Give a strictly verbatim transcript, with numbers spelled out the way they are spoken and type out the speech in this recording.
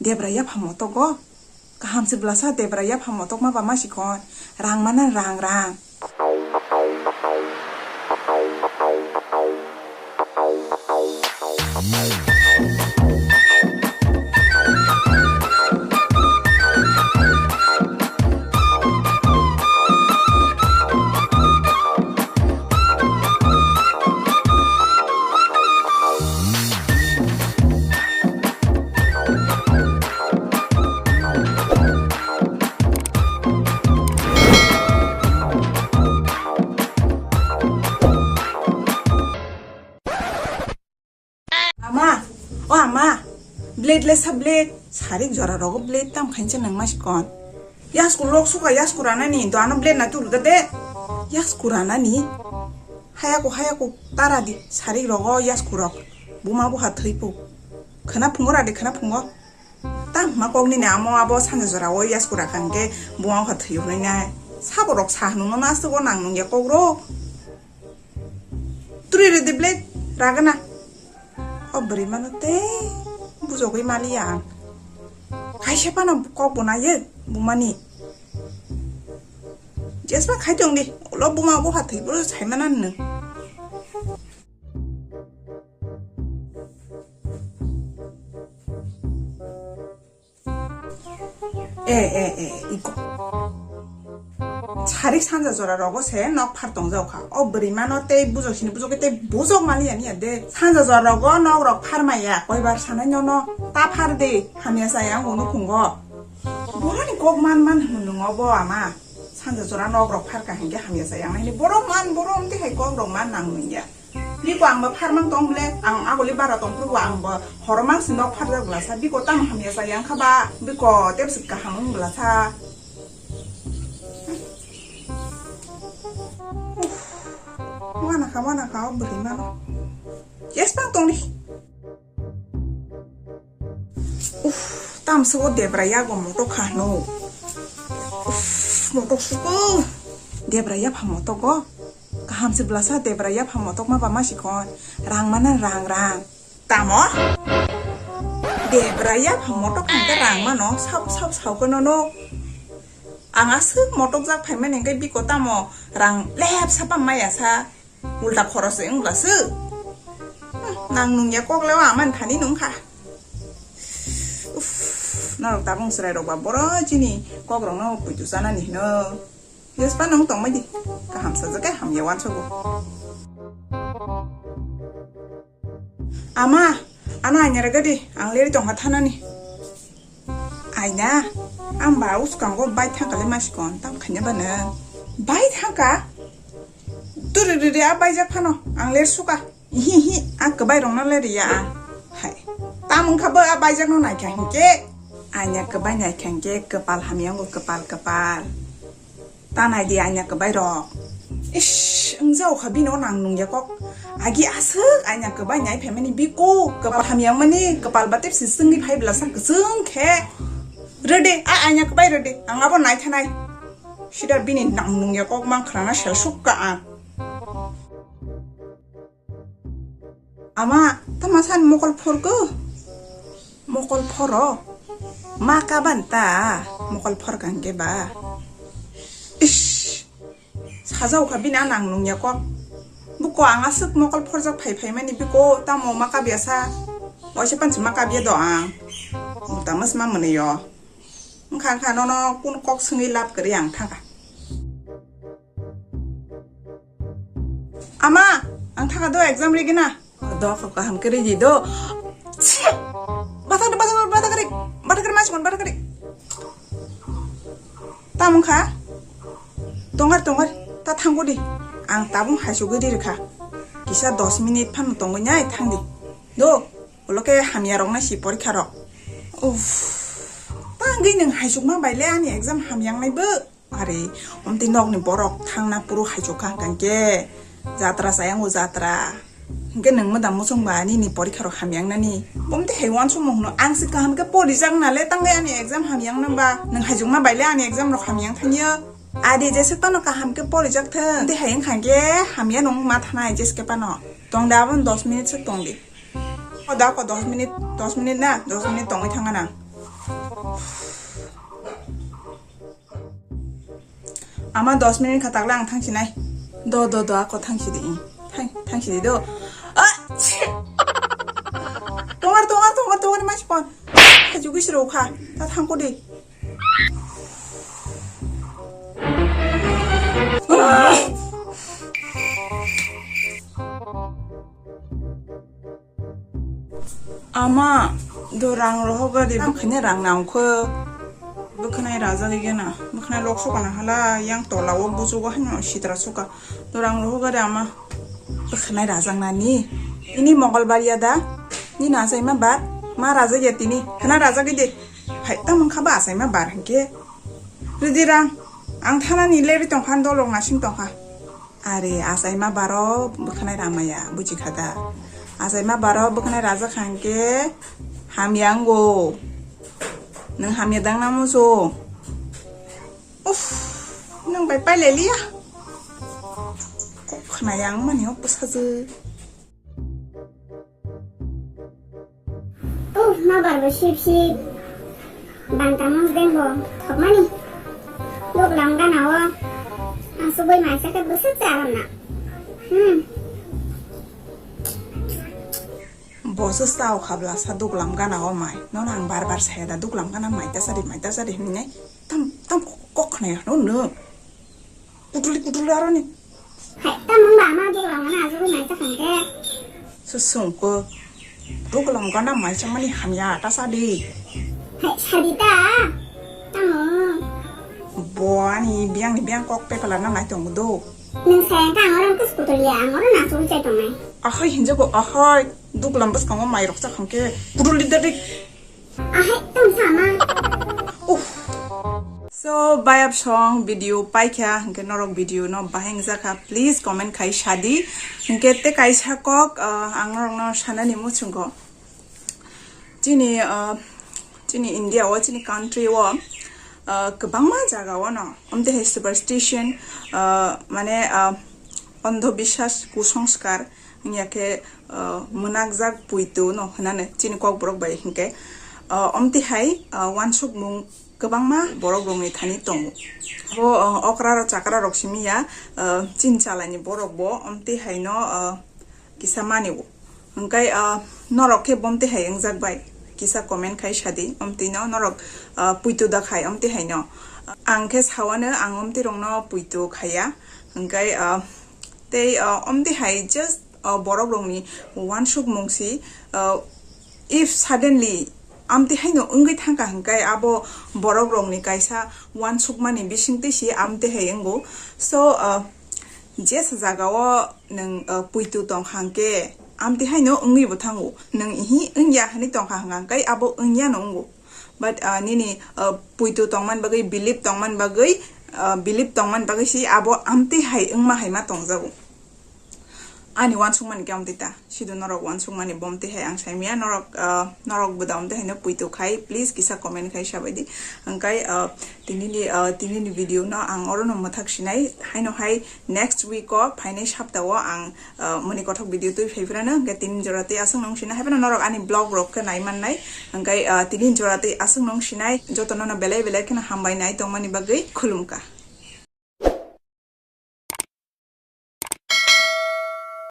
Debra yapha motogo. Kaham se bwlasa debra yapha motokma ba ma sikon. Rang mana rang rang. Ama, o ama, blade le sa blade, sarik jora rogo blade tam khaincha nang ma sikon. Yasku lok suka yasku ranani, do ano blade na tulu da de. Yasku ranani. Hayaku, hayaku, tara di, sarik rogo yasku rok. Buma buha thwipu. Khana phungo ra de, khana phungo. Tam ma kok nini amo abo sanja jora o yasku rakha hwnkhe buma buha thwiyo hwnwi nai. Sabo rok sa hwnwi no nasto go nang nung ya kok rok. Turi re de blade ragana. O bwrwi mano tei bujogwi maliya ang. Kaisa phano kok bo naiyo bumani. Jesma khai tong di, ulo buma buha thwi bo sai mana nung. E, e, e, iko. Sarik sanja jora rogo se nok phar tong jao kha. O bwrwi mano tei bujok sini bujok tei bujok mali ya ni ya de. Sanja jora rogo nok rok phar maya. Koi bar sanai no no ta phar de. Hamya sa yang uno khungo. Boroni kok man man hwnwi nungo bo ama. Sanja jora nok rok phar ka hingke hamya sa yang nai. Borok man borok tei hai kok rok man nang nung ya. Biko ang bo pharmang tong ble, ang aguli bara tong phuru ang bo horomang si nok pharjak bwlasa, biko tamo hamya sa yang kha ba, biko tebsi kaham wng bwlasa. Uff, wana kha, wana kha, o bwrwi mano. Yes, tang tong di. Uff, tamsuk o debra yago motok kha hwno. Uff, motok suko. Debra yapha motogo. Kaham se bwlasa debra yapha motok ma ba ma sikon. Rang mana rang rang. Tamo? Debra yapha motok hwnkhe rang mano. Sab sab saukono no. Ang aswk motok jak phaimani hwnkhe biko tamo rang lep sapa maya sa. Ulta khorokse wng bwlasa. Hmm, nang nungya kok leo amani thani nungkha. Uff, norok tabung chwrai rok ba boro chini kok rokno puitu chanani hino. Jespa nung tongmai di. Kaham sajak khe hamya uansugo. Ama, ano aina rega di, ang leri tongkha thanani. Aina, ang ba uskango bai thangkha le masikon, tam khaina ba nang. Bai thangkha? Turi riri a baijak phano, ang ler suka. Ihi hi, a kwbai rokno le riya ang. Hai. Tam wngkha bo a baijak no naikha hinkhe. Aina kwbai naikha hinkhe, kwpal hamya wngo, kwpal, kwpal. Ta nai di aina kwbai rok. Ish, wng jao kha bini o nang nung ya kok. Agi aswk aina kwbai nai phaimani biko, kwpal hamya wngmani, kwpal ba tepsi swngwi phai bwlasa kwchwng khe. Rede, a aina kwbai rede, ang abo nai thanai. Sida bini nang nung ya kok mang khrana sel suk ka ang. Ama, tama san mokol phorgo? Mokol phoro? Ma kaban ta mokol phor kangke ba? Ish, sajao kha bini a nang nung ya kok. Buko ang aswk mokol phorjak phai phai mani biko tamo ma kabya sa? Waisa pansi ma kabya do ang. Ulta mas ma mwnwi yo. Wngkha wngkha nono kun kok swngwi lab kwrwi ang thangkha. Ama, ang thaka do exam rigina. Do kok kaham ke rigi do. Bathak bathak bathak rik, bathak rik mas kon bathak rik. Tam wngkha. Tongar tongar ta thango di. Ang tabung haisugwi di rikha. Kisa dos minute phan tongwi nai thang di. Do, ulo ke hamya rok na si porikha rok. Uff. Tangwi nung haisukma bai le ani exam hamyang nai bo. Are, omtwi nokni borok thangna puro haichuk kha hwnkhe jatra chayang o jatra. Hwnkhe nwng mwdam muchung ba nini porikha rok hamyang nani. Bomtwi hai uansukmung hwno ang se kaham khe porijak na le tangwi ani exam hamyang nang ba. Nwng haichukma bai le ani exam rok hamyang thangyo. Adi jeswk phano kaham khe porijak thung. Tei hai wngkha khe hamya nung ma thanai jeswk phano. Tong da aboni dos minute swk tong di. O da ko dos minute, dos minute na, dos minute tongwi thangna nang. Ama dos minute kha takle ang thangsinai. Do, do, do, ako thangsidi. Thang, thangsidi do. Ah, chi! Tongar, tongar, tongar, tongar, mas pon. Khajugi siro kha. Ta thangkudi. Ama do rang rohok gari bwkhani rang nangkho. Bwkhani rajak igena. Bwkhani lok sokana hala yang tola o bujugo hano sitra soka. Do rang rohok gari ama bwkhani rajak nani. Ini Mongolbar ya da. Ni na sai ma bar. Ma rajak ya tini. Khana rajak ide. Hai ta mangkha ba sai ma bar hingke. Ridi rang. Ang thana ni lebi tongkha dolok nasing tongkha. Are, achaima baro bwkhanai ramaya, buji kha da? Achaima baro bwkhanai raja kha hwnkhe hamya wngo. Nwng hamya dang na muchung? Uff, nwng bai pailai liya. Kok khwnaya ang mani o bwsajwk. Uff, ma barbo sip sip. Banta mos dengbo thokmani. Duklam gana o. Ang subui mai sake bwswk charon na. Hmm. Boso sao khabla sa duklam gana o mai. Nono ang bar bar saya da duklam gana mai ta sadi mai ta sadi hinwi nai. Tam tam kok khwnaya no no. Kutuli kutuli aroni. Hai, tamung ba ma duklam gana asugwi mai ta khangke. Susungko. Duklam gana mai chamani hamya ta sadi. Hai, sadi ta. Tamung. Bo ani biang ni biang kok pepala na nai tong do. Nung sayang ta angorang kus kutuli ya, angorang asugwi chai tong nai. Ahai hinjago ahai. Duklam bwskango mai rok cha khangke. Kutuli dadi. Ahai, tong sama. Uff. So, bayap song video paikha, hingke norok video no bahai wngjakha, please comment khai sadi. Hingke te kaisa kok, ah, ang norok no sanani muchungo. Chini, ah, chini India o, chini country o, ah, kwbangma jaga o no, omte hai superstition, ah, mane, ah, andhobiswas, kusongskar, wngya khe, ah, mwnakjak puitu no hwnani chini kokborok bai hinkhe, ah, omti hai, ah, uansukmung kwbangma borok rokni thani tongo. Abo, ah, okra rok chakra rok simi ya, ah, chini chalaini borok bo omti hai no, ah, kisa mani o. Hwnkhe, ah, norok khe bomti hai wngjak bai kisa comment khai sadi, omti no norok, ah, puitu da khai omti hai no. Ang khe sawano ang omti rok no puitu khaiya. Hwnkhe, ah, tei, ah, omti hai just, ah, borok rokni uansukmung si, ah, if suddenly amti haino wngwi thangkha hwnkhe abo borok rokni kaisa uansukmani bisingtwi si amti hai wngo. So, ah, jesa jaga o nwng, ah, puitu tong hangkhe amti haino wngwi bo thango. Nwng ihi wngya hinwi tongkha hwnkhe abo wngya no wngo. But, ah, nini, ah, puitu tongmani bagwi, belief tongmani bagwi, ah, belief tongmani bagwi si abo amtwi hai wngma hai ma tongjago. Ani uansukmani khe amtwi ta, sido norok uansukmani bomtwi hai ang saimaya, norok, ah, norok bo da amtwi haino puitu khai, please kisa comment khai sabaidi. Hwnkhe, ah, tinini, ah, tinini video no ang orono mwthak sinai, haino hai next week o phainai sapta o ang ah, moni kothok video twi phai phano, hwnkhe tini jora twi aswk nung sinai, haphano norok ani vlog rok khe nai mannai, hwnkhe, ah, tini jora twi aswk nung sinai, jotono no belai belai kheno hambai nai tongmani bagwi khulumkha.